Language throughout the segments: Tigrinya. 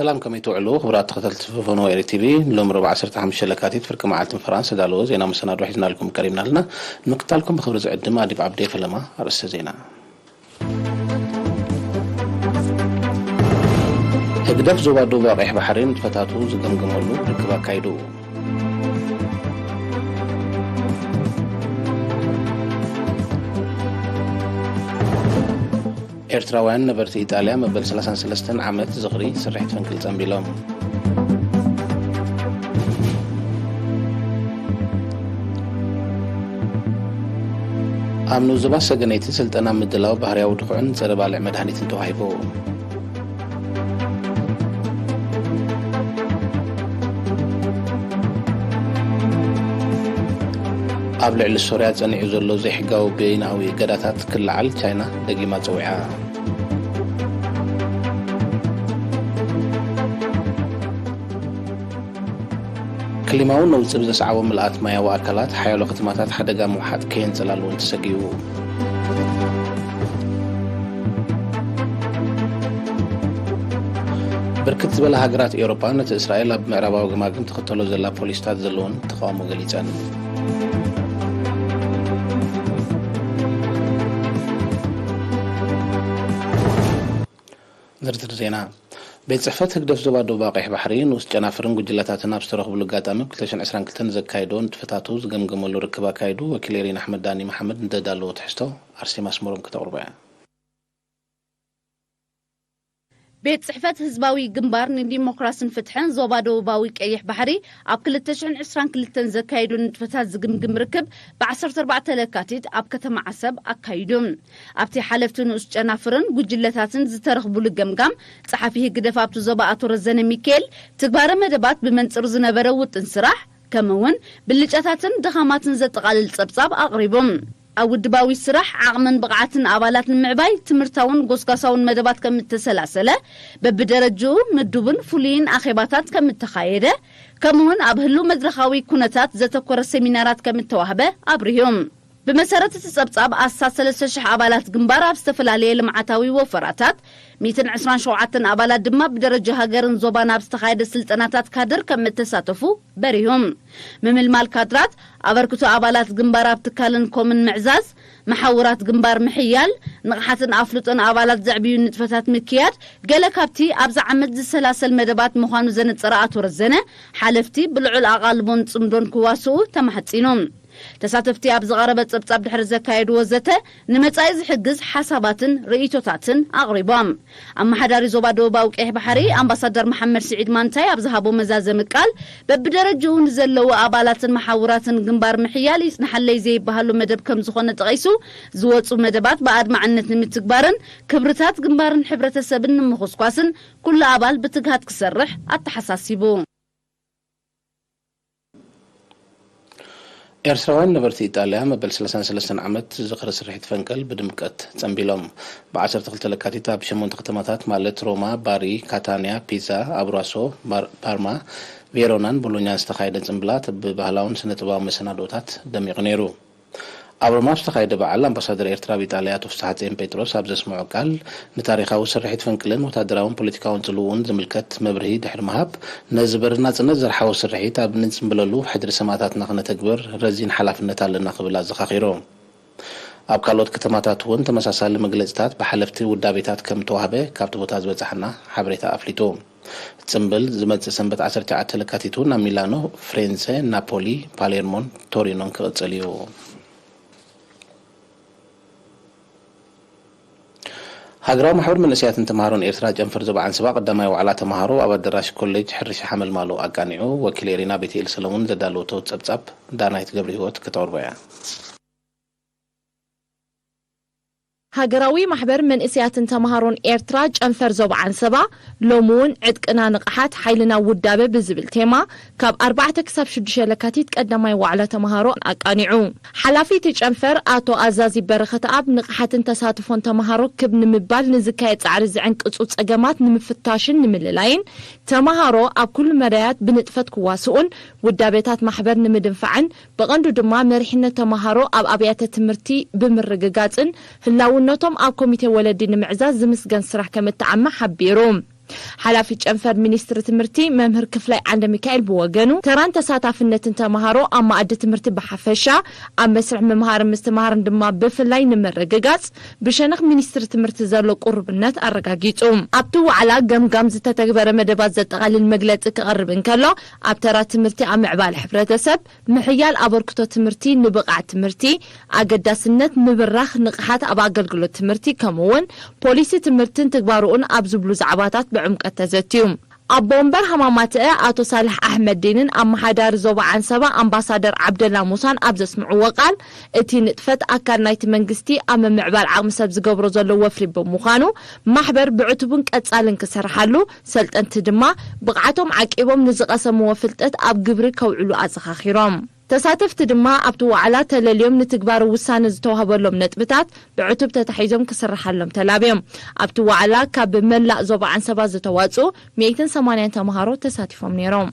ሰላም፣ ከመይ ትውዕሉ ክቡራት ተኸታተልቲ ፈኖ ኤሪ ቲቪ? ሎም ረቡዕ ዓሰርተ ሓሙሽተ ለካቲት ፍርቂ መዓልቲ ንፈራንስ ዘዳለወ ዜና መሰናዶ ሒዝናልኩም ቀሪብና ኣለና። ንምክታልኩም ብኽብሪ ዝዕድም ኣዲብ ዓብዴ ፈለማ። ኣርእስተ ዜና። ህግደፍ ዞባ ደቡብ ቀይሕ ባሕሪ ንጥፈታቱ ዝገምገመሉ ርክብ ኣካይዱ። ኤርትራውያን ነበርቲ ኢጣልያ መበል ሰላሳን ሰለስተን ዓመት ዝኽሪ ስርሒት ፈንቅል ጸንቢሎም። ኣብ ንኡስ ዞባ ሰገነይቲ ስልጠና ምድላው ባህርያዊ ድኹዕን ጸረ ባልዕ መድሃኒትን ተዋሂቡ። ኣብ ልዕሊ ሶርያ ጸኒዑ ዘሎ ዘይሕጋዊ በይናዊ እገዳታት ክለዓል ቻይና ደጊማ ጸዊዓ። ክሊማዊ ነውጺ ብዘስዓቦ ምልኣት ማያዊ ኣካላት ሓያሎ ከተማታት ሓደጋ ምውሓጥ ከየንጸላልወን ተሰጊኡ። ብርክት ዝበላ ሃገራት ኤውሮጳ ነቲ እስራኤል ኣብ ምዕራባዊ ገማግም ትኽተሎ ዘላ ፖሊሲታት ዘለወን ተቓውሞ ገሊጸን። ዝርዝር ዜና። ቤት ጽሕፈት ህግደፍ ዞባ ደቡብ ቀይሕ ባሕሪ ንኡስ ጨናፍርን ጉጅለታትን ኣብ ዝተረኽብሉ ኣጋጣሚ ኣብ ክልተ ሽሕን ዕስራን ክልተን ዘካየዶ ንጥፈታቱ ዝገምገመሉ ርክብ ኣካይዱ። ወኪል ኤሪና ኣሕመድ ዳኒ መሓመድ ንዘዳለዎ ትሕዝቶ ኣርሴማ ኣስመሮም ክተቕርቦ እያ። ቤት ጽሕፈት ህዝባዊ ግንባር ንዲሞክራስን ፍትሕን ዞባ ደቡባዊ ቀይሕ ባሕሪ ኣብ ክልተ ሽሕን ዕስራን ክልተን ዘካየዶ ንጥፈታት ዝግምግም ርክብ ብ ዓሰርተ ኣርባዕተ ለካቲት ኣብ ከተማ ዓሰብ ኣካይዱ። ኣብቲ ሓለፍቲ ንኡስ ጨናፍርን ጉጅለታትን ዝተረኽቡሉ ገምጋም፣ ጸሓፊ ህግደፍ ኣብቲ ዞባ ኣቶ ረዘነ ሚካኤል፣ ትግባረ መደባት ብመንጽር ዝነበረ ውጥን ስራሕ፣ ከምኡ'ውን ብልጫታትን ድኻማትን ዘጠቓልል ጸብጻብ ኣቕሪቡ። ኣብ ውድባዊ ስራሕ ዓቕምን ብቕዓትን ኣባላት ንምዕባይ ትምህርታውን ጎስጓሳውን መደባት ከም እተሰላሰለ፣ በብደረጅኡ ምዱብን ፍሉይን ኣኼባታት ከም እተኻየደ፣ ከምኡ'ውን ኣብ ህሉው መድረኻዊ ኩነታት ዘተኮረ ሰሚናራት ከም እተዋህበ ኣብሪሁ። ብመሰረት እቲ ጸብጻብ፣ ኣስታት ሰለስተ ሽሕ ኣባላት ግንባር ኣብ ዝተፈላለየ ልምዓታዊ ወፈራታት፣ ሚእትን ዕስራን ሸውዓተን ኣባላት ድማ ብደረጃ ሃገርን ዞባን ኣብ ዝተኻየደ ስልጠናታት ካድር ከም እተሳተፉ በሪሁ። ምምልማል ካድራት፣ ኣበርክቶ ኣባላት ግንባር ኣብ ትካልን ኮምን ምዕዛዝ፣ መሓውራት ግንባር ምሕያል፣ ንቕሓትን ኣፍልጦን ኣባላት ዘዕብዩ ንጥፈታት ምክያድ፣ ገለ ካብቲ ኣብዚ ዓመት ዝሰላሰል መደባት ምዃኑ ዘነጸረ ኣቶ ረዘነ፣ ሓለፍቲ ብልዑል ኣቓልቦን ጽምዶን ክዋስኡ ተማሕጺኑ። ተሳተፍቲ ኣብ ዝቐረበ ጸብጻብ ድሕሪ ዘካየድዎ ዘተ፣ ንመጻኢ ዝሕግዝ ሓሳባትን ርእይቶታትን ኣቕሪቦም። ኣመሓዳሪ ዞባ ደቡባዊ ቀይሕ ባሕሪ ኣምባሳደር መሓመድ ስዒድ ማንታይ ኣብ ዝሃቦ መዛዘሚ ቃል፣ በብደረጅኡ ንዘለዉ ኣባላትን መሓውራትን ግንባር ምሕያል ይጽንሓለይ ዘይበሃሉ መደብ ከም ዝኾነ ጠቒሱ፣ ዝወጹ መደባት ብኣድማዕነት ንምትግባርን ክብርታት ግንባርን ሕብረተሰብን ንምኹስኳስን ኩሉ ኣባል ብትግሃት ክሰርሕ ኣተሓሳሲቡ። ኤርትራውያን ነበርቲ ኢጣልያ መበል ሰላሳን ሰለስተን ዓመት ዝኽሪ ስርሒት ፈንቅል ብድምቀት ጸንቢሎም። ብ ዓሰርተ ክልተ ለካቲት ኣብ ሸሞንተ ከተማታት ማለት ሮማ፣ ባሪ፣ ካታንያ፣ ፒዛ፣ ኣብራሶ፣ ባር-፣ ፓርማ፣ ቬሮናን ቦሎኛን ዝተኻየደ ጽምብላት ብባህላውን ስነ-ጥበባዊ መሰናድኦታት ደሚቑ ነይሩ። ኣብ ሮማ ኣብ ዝተኻየደ በዓል፣ ኣምባሳደር ኤርትራ ኣብ ኢጣልያ ኣቶ ፍስሓጽዮን ጴጥሮስ ኣብ ዘስምዖ ቃል፣ ንታሪኻዊ ስርሒት ፈንቅልን ወታደራውን ፖለቲካውን ጽልውኡን ዝምልከት መብርሂ ድሕሪ ምሃብ፣ ነዚ በሪ ናጽነት ዘርሓወ ስርሒት ኣብ እንጽምብለሉ፣ ሕድሪ ሰማእታትና ክነተግብር ረዚን ሓላፍነት ኣለና ክብል ኣዘኻኺሩ። ኣብ ካልኦት ከተማታት እውን ተመሳሳሊ መግለጺታት ብሓለፍቲ ውዳቤታት ከም ተዋህበ ካብቲ ቦታ ዝበጻሓና ሓበሬታ ኣፍሊጡ። ጽምብል ዝመጽእ ሰንበት ዓሰርተ ትሽዓተ ለካቲት እውን ኣብ ሚላኖ፣ ፍሬንዘ፣ ናፖሊ፣ ፓሌርሞን ቶሪኖን ክቕጽል እዩ። ሃገራዊ ማሕበር መንእሰያትን ተምሃሮን ኤርትራ ጨንፈር ዞባ ዓንሰባ ቀዳማይ ዋዕላ ተምሃሮ ኣብ ኣዳራሽ ኮሌጅ ሕርሻ ሓመልማሎ ኣቃኒዑ። ወኪል ኤሪና ቤትኤል ሰለሙን ዘዳለወቶ ጸብጻብ ዳናይት ገብረ ህይወት ከተቕርቦ እያ። ሃገራዊ ማሕበር መንእሰያትን ተምሃሮን ኤርትራ ጨንፈር ዞባ ዓንሰባ ሎሚ እውን ዕጥቅና ንቕሓት ሓይልና ውዳበ ብዝብል ቴማ ካብ ኣርባዕተ ክሳብ ሽዱሽተ ለካቲት ቀዳማይ ዋዕላ ተምሃሮ ኣቃኒዑ። ሓላፊ እቲ ጨንፈር ኣቶ ኣዛዚ በረኸተኣብ ንቕሓትን ተሳትፎን ተምሃሮ ክብ ንምባል ንዝካየድ ጻዕሪ ዝዕንቅጹ ጸገማት ንምፍታሽን ንምልላይን ተምሃሮ ኣብ ኩሉ መዳያት ብንጥፈት ክዋስኡን ውዳቤታት ማሕበር ንምድንፋዕን ብቐንዱ ድማ መሪሕነት ተምሃሮ ኣብ ኣብያተ ትምህርቲ ብምርግጋጽን ህላውነቶም ኣብ ኮሚቴ ወለዲ ንምዕዛዝ ዝምስገን ስራሕ ከም እተዓመ ሓቢሩ። ሓላፊ ጨንፈር ሚኒስትሪ ትምህርቲ መምህር ክፍላይ ዓንደ ሚካኤል ብወገኑ፣ ተራን ተሳታፍነትን ተምሃሮ ኣብ መኣዲ ትምህርቲ ብሓፈሻ፣ ኣብ መስርሕ ምምሃርን ምስትምሃርን ድማ ብፍላይ ንምርግጋጽ ብሸነኽ ሚኒስትሪ ትምህርቲ ዘሎ ቁርብነት ኣረጋጊጹ። ኣብቲ ዋዕላ ገምጋም ዝተተግበረ መደባት ዘጠቓልል መግለጺ ክቐርብ እንከሎ፣ ኣብ ተራ ትምህርቲ ኣብ ምዕባለ ሕብረተሰብ፣ ምሕያል ኣበርክቶ ትምህርቲ ንብቕዓት ትምህርቲ፣ ኣገዳስነት ምብራኽ ንቕሓት ኣብ ኣገልግሎት ትምህርቲ፣ ከምኡ እውን ፖሊሲ ትምህርትን ትግባርኡን ኣብ ዝብሉ ዛዕባታት ብዕምቀት ተዘትዩ። ኣቦ ወንበር ሃማማትአ ኣቶ ሳልሕ ኣሕመዲንን ኣመሓዳሪ ዞባ ዓንሰባ ኣምባሳደር ዓብደላ ሙሳን ኣብ ዘስምዕዎ ቃል፣ እቲ ንጥፈት ኣካል ናይቲ መንግስቲ ኣብ ምምዕባል ዓቕሚ ሰብ ዝገብሮ ዘሎ ወፍሪ ብምዃኑ፣ ማሕበር ብዕቱብን ቀጻልን ክሰርሓሉ፣ ሰልጠንቲ ድማ ብቕዓቶም ዓቂቦም ንዝቐሰምዎ ፍልጠት ኣብ ግብሪ ከውዕሉ ኣዘኻኺሮም። ተሳተፍቲ ድማ ኣብቲ ዋዕላ ተለልዮም ንትግባር ውሳነ ዝተዋህበሎም ነጥብታት ብዕቱብ ተታሒዞም ክስርሓሎም ተላብዮም። ኣብቲ ዋዕላ ካብ መላእ ዞባ ዓንሰባ ዝተዋጽኡ ሚእትን ሰማንያን ተምሃሮ ተሳቲፎም ነይሮም።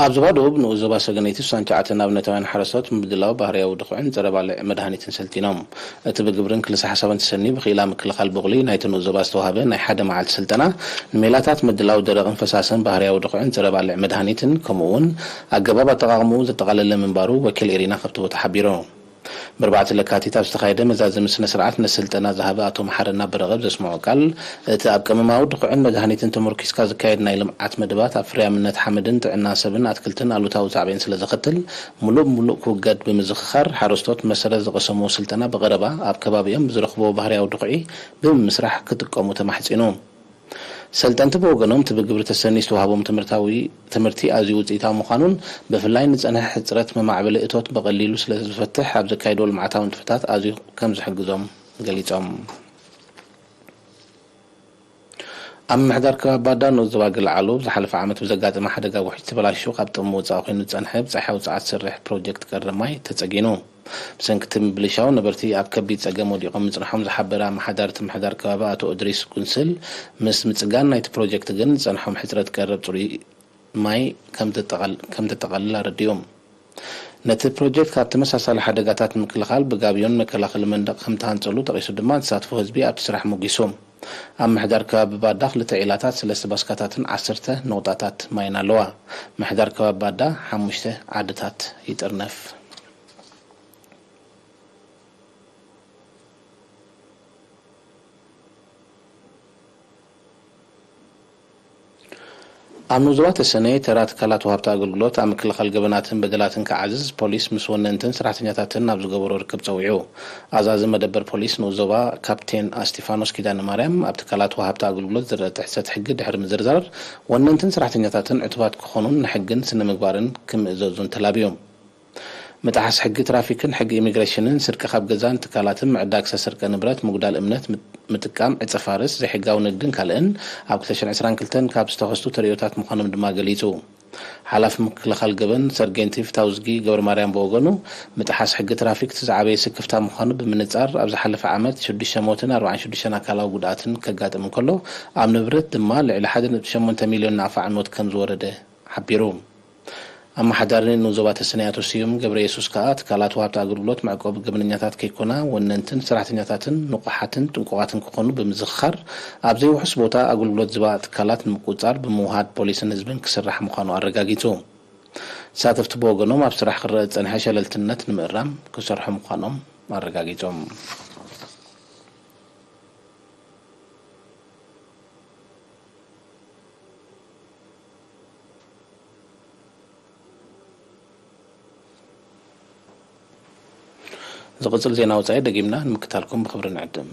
ኣብ ዞባ ደቡብ ንኡስ ዞባ ሰገነይቲ ስሳን ትሽዓተን ኣብነታውያን ሓረስቶት ምድላው ባህርያዊ ድኹዕን ጸረ ባልዕ መድሃኒትን ሰልጢኖም። እቲ ብግብርን ክልሰ ሓሳብን ተሰንዩ ብክኢላ ምክልኻል ቡቕሊ ናይቲ ንኡስ ዞባ ዝተዋህበ ናይ ሓደ መዓልቲ ስልጠና፣ ንሜላታት ምድላው ደረቕን ፈሳስን ባህርያዊ ድኹዕን ጸረ ባልዕ መድሃኒትን፣ ከምኡ እውን ኣገባብ ኣጠቓቕምኡ ዘጠቓለለ ምንባሩ ወኪል ኤሪና ካብቲ ቦታ ሓቢሩ። ብኣርባዕተ ለካቲት ኣብ ዝተኻየደ መዛዘሚ ስነ ስርዓት ነቲ ስልጠና ዝሃበ ኣቶ መሓረና በረቐ ብዘስምዖ ቃል፣ እቲ ኣብ ቀመማዊ ድኹዕን መድሃኒትን ተመርኲስካ ዝካየድ ናይ ልምዓት መደባት ኣብ ፍርያምነት ሓመድን ጥዕና ሰብን ኣትክልትን ኣሉታዊ ሳዕቤን ስለ ዘኸትል፣ ምሉእ ብምሉእ ክውገድ ብምዝኽኻር፣ ሓረስቶት መሰረት ዝቐሰምዎ ስልጠና ብቐረባ ኣብ ከባቢኦም ብዝረኽብዎ ባህርያዊ ድኹዒ ብምምስራሕ ክጥቀሙ ተማሕጺኑ። ሰልጠንቲ ብወገኖም፣ እቲ ብግብሪ ተሰንዩ ዝተዋህቦም ትምህርታዊ ትምህርቲ ኣዝዩ ውጽኢታዊ ምዃኑን፣ ብፍላይ ንጸንሐ ሕጽረት መማዕበሊ እቶት ብቐሊሉ ስለ ዝፈትሕ፣ ኣብ ዘካየድዎ ልምዓታዊ ንጥፈታት ኣዝዩ ከም ዝሕግዞም ገሊጾም። ኣብ ምምሕዳር ከባቢ ባዳ ንኡስ ዞባ ገለዓሉ፣ ዝሓለፈ ዓመት ብዘጋጠመ ሓደጋ ውሕጅ ተበላሽዩ ካብ ጥቕሚ ወጻኢ ኮይኑ ዝጸንሐ ብጻይ ሓዊ ጸዓት ዝሰርሕ ፕሮጀክት ቀረብ ማይ ተጸጊኑ። ብሰንኪ እቲ ምብልሻው፣ ነበርቲ ኣብ ከቢድ ጸገም ወዲቖም ምጽንሖም ዝሓበረ ኣመሓዳሪ እቲ ምምሕዳር ከባቢ ኣቶ እድሪስ ጉንስል፣ ምስ ምጽጋን ናይቲ ፕሮጀክት ግን ዝጸንሖም ሕጽረት ቀረብ ጽሩይ ማይ ከም ዘጠቓል-፣ ከም ዘጠቓልል ኣረዲኡ። ነቲ ፕሮጀክት ካብ ተመሳሳሊ ሓደጋታት ንምክልኻል ብጋብዮን መከላኸሊ መንደቕ ከም ተሃንጸሉ ጠቒሱ ድማ፣ ተሳትፎ ህዝቢ ኣብቲ ስራሕ ሞጊሱ። ኣብ ምሕዳር ከባቢ ባዳ ክልተ ዒላታት፣ ሰለስተ ባስካታትን ዓሰርተ ነቑጣታት ማይን ኣለዋ። ምሕዳር ከባቢ ባዳ ሓሙሽተ ዓድታት ይጥርነፍ። ኣብ ንኡስ ዞባ ተሰነየ፣ ተራ ትካላት ወሃብቲ ኣገልግሎት ኣብ ምክልኻል ገበናትን በደላትን ክዓዝዝ፣ ፖሊስ ምስ ወነንትን ሰራሕተኛታትን ኣብ ዝገበሮ ርክብ ጸዊዑ። ኣዛዚ መደበር ፖሊስ ንኡስ ዞባ ካፕቴን ኣስቲፋኖስ ኪዳነ ማርያም፣ ኣብ ትካላት ወሃብቲ ኣገልግሎት ዝረአ ጥሕሰት ሕጊ ድሕሪ ምዝርዛር፣ ወነንትን ሰራሕተኛታትን ዕቱባት ክኾኑን ንሕግን ስነ ምግባርን ክምእዘዙን ተላብዩ። ምጥሓስ ሕጊ ትራፊክን ሕጊ ኢሚግሬሽንን፣ ስርቂ ካብ ገዛን ትካላትን፣ ምዕዳግ ዝተሰርቀ ንብረት፣ ምጉዳል እምነት፣ ምጥ-፣ ምጥቃም ዕጸ ፋርስ፣ ዘይሕጋዊ ንግድን ካልእን ኣብ ክልተ ሽሕን ዕስራን ክልተን ካብ ዝተኸስቱ ተርእዮታት ምዃኖም ድማ ገሊጹ። ሓላፊ ምክልኻል ገበን ሰርጌንት ፍታውዝጊ ገብረ ማርያም ብወገኑ፣ ምጥሓስ ሕጊ ትራፊክ እቲ ዝዓበየ ስክፍታ ምዃኑ ብምንጻር፣ ኣብ ዝሓለፈ ዓመት ሽዱሽተ ሞትን ኣርባዓን ሽዱሽተን ኣካላዊ ጉድኣትን ከጋጥም እንከሎ፣ ኣብ ንብረት ድማ ልዕሊ ሓደ ነጥቢ ሸሞንተ ሚልዮን ናቕፋ ዕንወት ከም ዝወረደ ሓቢሩ። ኣመሓዳሪ ንኡስ ዞባ ተሰነይ ኣቶ ስዩም ገብረየሱስ ከኣ፣ ትካላት ወሃብቲ ኣገልግሎት መዕቆቢ ገበነኛታት ከይኮና፣ ወነንትን ሰራሕተኛታትን ንቑሓትን ጥንቁቓትን ክኾኑ ብምዝኽኻር፣ ኣብ ዘይውሑስ ቦታ ኣገልግሎት ዝባ ትካላት ንምቁጽጻር ብምውሃድ ፖሊስን ህዝብን ክስራሕ ምዃኑ ኣረጋጊጹ። ተሳተፍቲ ብወገኖም፣ ኣብ ስራሕ ክረአ ዝጸንሐ ሸለልትነት ንምእራም ክሰርሑ ምዃኖም ኣረጋጊጾም። ዝቕጽል ዜና ወጻኢ ደጊምና ንምክታልኩም ብኽብሪ ንዕድም።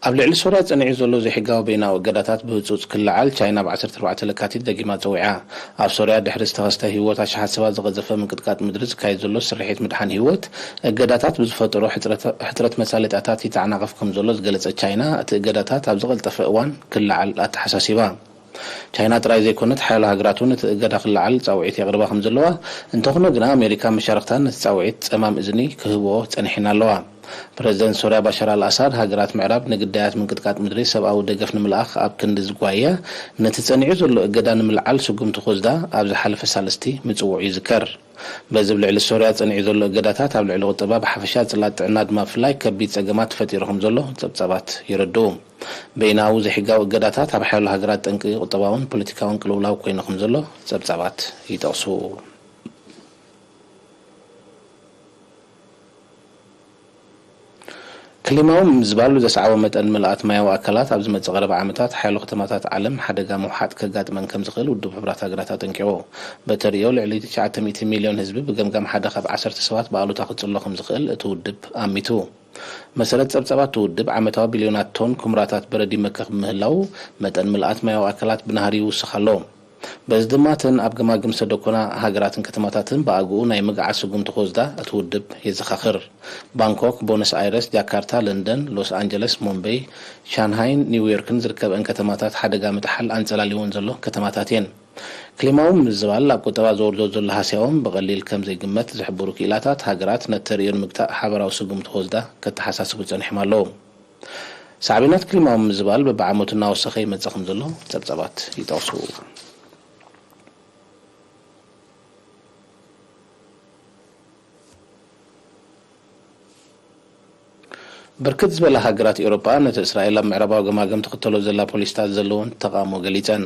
ኣብ ልዕሊ ሶርያ ጸኒዑ ዘሎ ዘይሕጋዊ በይናዊ እገዳታት ብህጹጽ ክለዓል ቻይና ብ ዓሰርተ ኣርባዕተ ለካቲት ደጊማ ጸዊዓ። ኣብ ሶርያ ድሕሪ ዝተኸስተ ህይወት ኣሽሓት ሰባት ዝቐዘፈ ምንቅጥቃጥ ምድሪ ዝካየድ ዘሎ ስርሒት ምድሓን ህይወት፣ እገዳታት ብዝፈጠሮ ሕጽረት፣ ሕጽረት መሳለጥያታት ይተዓናቐፍ ከም ዘሎ ዝገለጸት ቻይና፣ እቲ እገዳታት ኣብ ዝቐልጠፈ እዋን ክለዓል ኣተሓሳሲባ። ቻይና ጥራይ ዘይኮነት፣ ሓያሎ ሃገራት እውን እቲ እገዳ ክለዓል ጻውዒት የቕርባ ከም ዘለዋ፣ እንተኾነ ግና ኣሜሪካ መሻርኽታን ነቲ ጻውዒት ጸማም እዝኒ ክህብኦ ጸኒሐን ኣለዋ። ፕረዚደንት ሶርያ ባሻር ኣልኣሳድ፣ ሃገራት ምዕራብ ንግዳያት ምንቅጥቃጥ ምድሪ ሰብኣዊ ደገፍ ንምልኣኽ ኣብ ክንዲ ዝጓየ፣ ነቲ ጸኒዑ ዘሎ እገዳ ንምልዓል ስጉምቲ ክወስዳ ኣብ ዝሓለፈ ሳልስቲ ምጽውዑ ይዝከር። በዚ ኣብ ልዕሊ ሶርያ ጸኒዑ ዘሎ እገዳታት ኣብ ልዕሊ ቁጠባ ብሓፈሻ፣ ጽላት ጥዕና ድማ ብፍላይ ከቢድ ጸገማት ፈጢሩ ከም ዘሎ ጸብጻባት የረድኡ። በይናዊ ዘይሕጋዊ እገዳታት ኣብ ሓያሎ ሃገራት ጠንቂ ቁጠባውን ፖለቲካውን ቅልውላው ኮይኑ ከም ዘሎ ጸብጻባት ይጠቕሱ። ክሊማዊ ምምዝባል ዘስዓቦ መጠን ምልኣት ማያዊ ኣካላት ኣብ ዝመጽእ ቀረባ ዓመታት ሓያሎ ከተማታት ዓለም ሓደጋ ምውሓጥ ከጋጥመን ከም ዝኽእል ውድብ ሕቡራት ሃገራት ኣጠንቂቑ። በቲ ርእዮ፣ ልዕሊ ትሽዓተ ሚእቲ ሚልዮን ህዝቢ ብገምጋም ሓደ ካብ ዓሰርተ ሰባት ብኣሉታ ክጽሎ ከም ዝኽእል እቲ ውድብ ኣሚቱ። መሰረት ጸብጻባት እቲ ውድብ፣ ዓመታዊ ቢልዮናት ቶን ኩምራታት በረድ ይመክኽ ብምህላው፣ መጠን ምልኣት ማያዊ ኣካላት ብናህሪ ይውስኽ ኣሎ። በዚ ድማ እተን ኣብ ገማግም ሰደኮና ሃገራትን ከተማታትን ብኣግኡ ናይ ምግዓዝ ስጉምቲ ክወስዳ እቲ ውድብ የዘኻኽር። ባንኮክ፣ ቦነስ ኣይረስ፣ ጃካርታ፣ ለንደን፣ ሎስ ኣንጀለስ፣ ሞምበይ፣ ሻንሃይን ኒውዮርክን ዝርከበአን ከተማታት ሓደጋ ምጥሓል ኣንጸላልይወን ዘሎ ከተማታት እየን። ክሊማዊ ምምዝባል ኣብ ቁጠባ ዘወርዶ ዘሎ ሃስያኦም ብቐሊል ከም ዘይግመት ዝሕብሩ ክኢላታት፣ ሃገራት ነቲ ተርእዮ ንምግታእ ሓበራዊ ስጉምቲ ክወስዳ ከተሓሳስቡ ጸኒሖም ኣለዉ። ሳዕቤናት ክሊማዊ ምምዝባል በብዓመቱ እናወሰኸ ይመጽእ ከም ዘሎ ጸብጻባት ይጠቕሱ። ብርክት ዝበላ ሃገራት ኤውሮጳ ነቲ እስራኤል ኣብ ምዕራባዊ ገማግም ትኽተሎ ዘላ ፖሊሲታት ዘለወን ተቓውሞ ገሊጸን።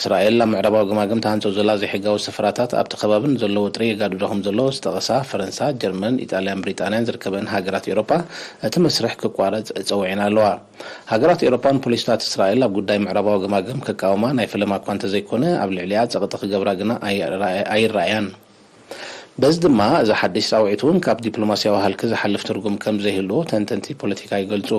እስራኤል ኣብ ምዕራባዊ ገማግም ትሃንጾ ዘላ ዘይሕጋዊ ሰፈራታት ኣብቲ ከባቢ ንዘሎ ወጥሪ የጋድዶ ከም ዘሎ ዝጠቐሳ ፈረንሳ፣ ጀርመን፣ ኢጣልያን ብሪጣንያን ዝርከበን ሃገራት ኤውሮጳ እቲ መስርሕ ክቋረጽ ጸዊዐን ኣለዋ። ሃገራት ኤውሮጳ ንፖሊሲታት እስራኤል ኣብ ጉዳይ ምዕራባዊ ገማግም ክቃወማ ናይ ፈለማ እኳ እንተዘይኮነ፣ ኣብ ልዕሊኣ ጸቕጢ ክገብራ ግና ኣይረኣያ-፣ ኣይረኣያን። በዚ ድማ እዚ ሓድሽ ጻውዒት እውን ካብ ዲፕሎማስያዊ ሃልኪ ዝሓልፍ ትርጉም ከም ዘይህልዎ ተንተንቲ ፖለቲካ ይገልጹ።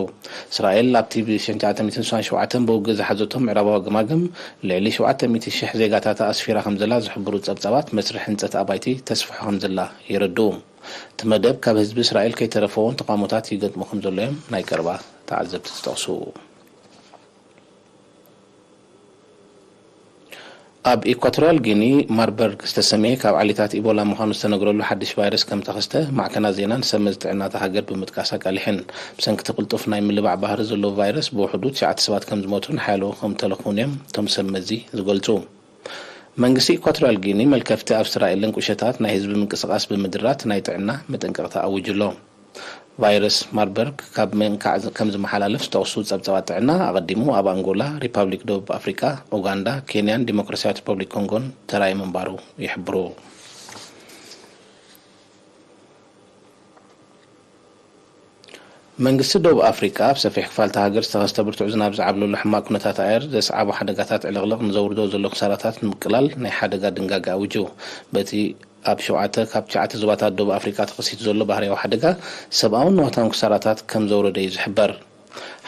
እስራኤል ኣብቲ ብ ሽሕን ትሽዓተ ሚእትን ስሳን ሸውዓተን ብውግእ ዝሓዘቶ ምዕራባዊ ገማግም ልዕሊ ሸውዓተ ሚእቲ ሽሕ ዜጋታታ ኣስፊራ ከም ዘላ ዝሕብሩ ጸብጻባት መስርሕ ህንጸት ኣባይቲ ተስፍሖ ከም ዘላ የረድኡ። እቲ መደብ ካብ ህዝቢ እስራኤል ከይተረፈ እውን ተቓውሞታት ይገጥሞ ከም ዘሎ እዮም ናይ ቀረባ ተዓዘብቲ ዝጠቕሱ። ኣብ ኢኳቶርያል ጊኒ ማርበርግ ዝተሰምየ ካብ ዓሌታት ኢቦላ ምዃኑ ዝተነግረሉ ሓድሽ ቫይረስ ከም ተኸስተ ማዕከናት ዜናን ሰብ መዚ ጥዕና እታ ሃገር ብምጥቃስ ኣቃሊሐን። ብሰንኪ እቲ ቅልጡፍ ናይ ምልባዕ ባህሪ ዘለዎ ቫይረስ ብውሕዱ ትሽዓተ ሰባት ከም ዝሞቱን ሓያሎ ከም ተለኽዉን እዮም እቶም ሰብ መዚ ዝገልጹ። መንግስቲ ኢኳቶርያል ጊኒ መልከፍቲ ኣብ እስራኤልን ቁሸታት ናይ ህዝቢ ምንቅስቓስ ብምድራት ናይ ጥዕና መጠንቀቕታ ኣዊጁ ኣሎ። ቫይረስ ማርበርግ ካብ መንካዕ ከም ዝመሓላለፍ ዝጠቕሱ ጸብጻባት ጥዕና፣ ኣቐዲሙ ኣብ ኣንጎላ፣ ሪፓብሊክ ደቡብ ኣፍሪቃ፣ ኡጋንዳ፣ ኬንያን ዲሞክራስያዊት ሪፓብሊክ ኮንጎን ተራእዩ ምንባሩ ይሕብሩ። መንግስቲ ደቡብ ኣፍሪቃ ኣብ ሰፊሕ ክፋል እታ ሃገር ዝተኸስተ ብርቱዕ ዝናብ ዝዓብለሉ ሕማቕ ኩነታት ኣየር ዘስዓቦ ሓደጋታት ዕልቕልቕ ንዘውርዶ ዘሎ ክሳራታት ንምቅላል ናይ ሓደጋ ድንጋገ ኣዊጁ። በቲ ኣብ ሸውዓተ ካብ ትሽዓተ ዞባታት ደቡብ ኣፍሪቃ ተኸሲቱ ዘሎ ባህርያዊ ሓደጋ ሰብኣውን ንዋታውን ክሳራታት ከም ዘውረደ እዩ ዝሕበር።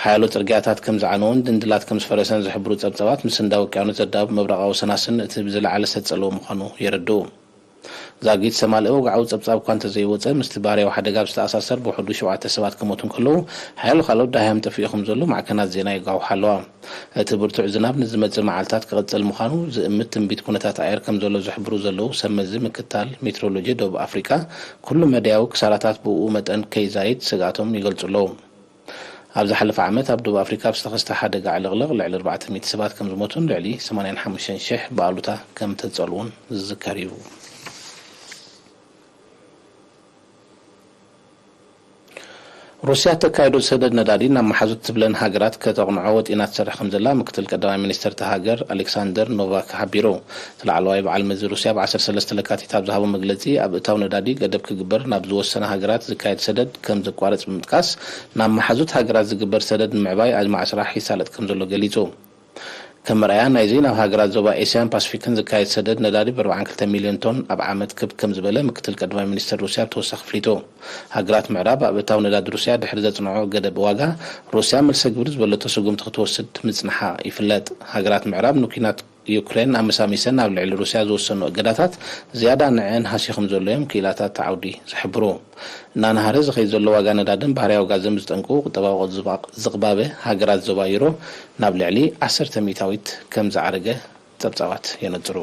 ሓያሎ ጽርግያታት ከም ዝዓነወን ድንድላት ከም ዝፈረሰን ዝሕብሩ ጸብጻባት፣ ምስ ህንዳዊ ውቅያኖስ ዘዳውብ ምብራቓዊ ሰናስን እቲ ብዝለዓለ ዝተጸለወ ምዃኑ የረድኡ። ዛጊት ዝተማልአ ወግዓዊ ጸብጻብ እኳ እንተዘይወጸ፣ ምስቲ ባህርያዊ ሓደጋ ብዝተኣሳሰር ብውሕዱ ሸውዓተ ሰባት ክሞቱ እንከለዉ፣ ሓያሎ ካልኦት ደሃዮም ጠፊኡ ከም ዘሎ ማዕከናት ዜና የጋውሓ ኣለዋ። እቲ ብርቱዕ ዝናብ ንዝመጽእ መዓልታት ክቕጽል ምዃኑ ዝእምት ትንቢት ኩነታት ኣየር ከም ዘሎ ዝሕብሩ ዘለዉ ሰብ መዚ ምክትታል ሜትሮሎጂ ደቡብ ኣፍሪቃ፣ ኩሉ መዳያዊ ክሳራታት ብእኡ መጠን ከይዛይድ ስግኣቶም ይገልጹ ኣለዉ። ኣብ ዝሓለፈ ዓመት ኣብ ደቡብ ኣፍሪቃ ኣብ ዝተኸስተ ሓደጋ ዕልቕልቕ ልዕሊ ኣርባዕተ ሚእቲ ሰባት ከም ዝሞቱን ልዕሊ ሰማንያን ሓሙሽተን ሽሕ ብኣሉታ ከም ተጸልዉን ዝዝከር እዩ። ሩስያ እተካየዶ ሰደድ ነዳዲ ናብ መሓዙት ትብለን ሃገራት ከተቕንዖ ወጢና ትሰርሕ ከም ዘላ ምክትል ቀዳማይ ሚኒስተር እታ ሃገር ኣሌክሳንደር ኖቫክ ሓቢሩ። እቲ ላዕለዋይ በዓል መዚ ሩስያ ብ ዓሰርተ ሰለስተ ለካቲት ኣብ ዝሃቦ መግለጺ፣ ኣብ እታው ነዳዲ ገደብ ክግበር ናብ ዝወሰና ሃገራት ዝካየድ ሰደድ ከም ዘቋርጽ ብምጥቃስ፣ ናብ መሓዙት ሃገራት ዝግበር ሰደድ ንምዕባይ ኣድማዒ ስራሕ ይሳለጥ ከም ዘሎ ገሊጹ። ከም መርኣያ ናይዚ፣ ናብ ሃገራት ዞባ ኤስያን ፓስፊክን ዝካየድ ሰደድ ነዳዲ ብ ኣርባዓን ክልተን ሚልዮን ቶን ኣብ ዓመት ክብ ከም ዝበለ ምክትል ቀዳማይ ሚኒስተር ሩስያ ብተወሳኺ ኣፍሊጡ። ሃገራት ምዕራብ ኣብ እታው ነዳዲ ሩስያ ድሕሪ ዘጽንዖ ገደብ ዋጋ፣ ሩስያ መልሰ ግብሪ ዝበለቶ ስጉምቲ ክትወስድ ምጽንሓ ይፍለጥ። ሃገራት ምዕራብ ንኲናት ዩክሬን ኣመሳሚሰን ኣብ ልዕሊ ሩስያ ዝወሰኖ እገዳታት ዝያዳ ንዐን ሃስዩ ከም ዘሎ እዮም ክኢላታት እቲ ዓውዲ ዝሕብሩ። እናነሃረ ዝኸይድ ዘሎ ዋጋ ነዳድን ባህርያዊ ጋዝን ብዝጠንቅቑ ቁጠባዊ ዝባ-፣ ዝቕባበ ሃገራት ዞባ ዩሮ ናብ ልዕሊ ዓሰርተ ሚእታዊት ከም ዝዓረገ ጸብጻባት የነጽሩ።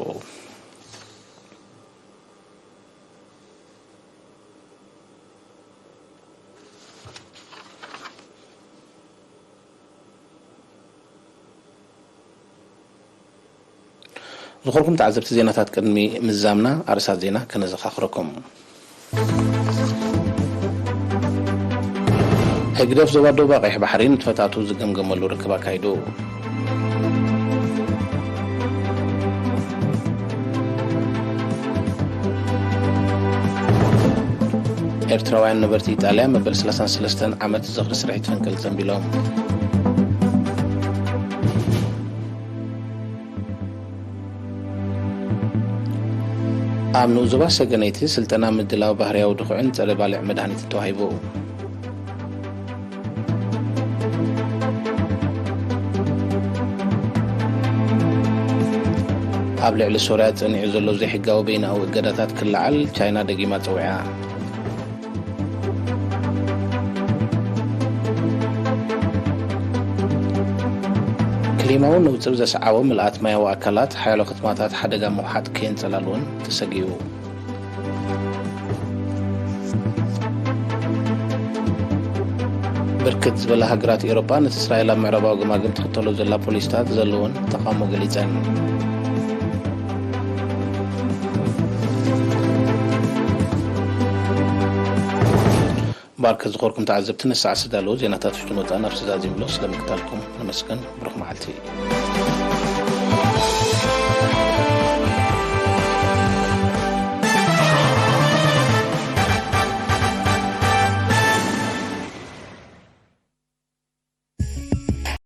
ዝኾርኩም ተዓዘብቲ ዜናታት ቅድሚ ምዛምና ኣርእስታት ዜና ከነዘኻኽረኩም። ህግደፍ ዞባ ደቡብ ቀይሕ ባሕሪ ንጥፈታቱ ዝገምገመሉ ርክብ ኣካይዱ። ኤርትራውያን ነበርቲ ኢጣልያ መበል ሰላሳን ሰለስተን ዓመት ዝኽሪ ስርሒት ፈንቅል ዘንቢሎም። ኣብ ንኡስ ዞባ ሰገነይቲ ስልጠና ምድላው ባህርያዊ ድኹዕን ጸረ ባልዕ መድሃኒትን ተዋሂቡ። ኣብ ልዕሊ ሶርያ ጸኒዑ ዘሎ ዘይሕጋዊ በይናዊ እገዳታት ክለዓል ቻይና ደጊማ ጸዊዓ። ክሊማዊ ንውጽብ ዘስዓቦ ምልኣት ማያዊ ኣካላት ሓያሎ ከተማታት ሓደጋ ምውሓጥ ከየንጸላልወን ተሰጊኡ። ብርክት ዝበላ ሃገራት ኤውሮጳ ነቲ እስራኤል ኣብ ምዕራባዊ ገማግም ትኽተሎ ዘላ ፖሊሲታት ዘለወን ተቓውሞ ገሊጸን። ባርከ ዝኾርኩም ተዓዘብቲ፣ ነሳዕ ዝተዳለዉ ዜናታት ውሽጥን ወጻእን ኣብ ስዛዚምሎ ስለምክታልኩም ነመስግን። ብሩኽ መዓልቲ።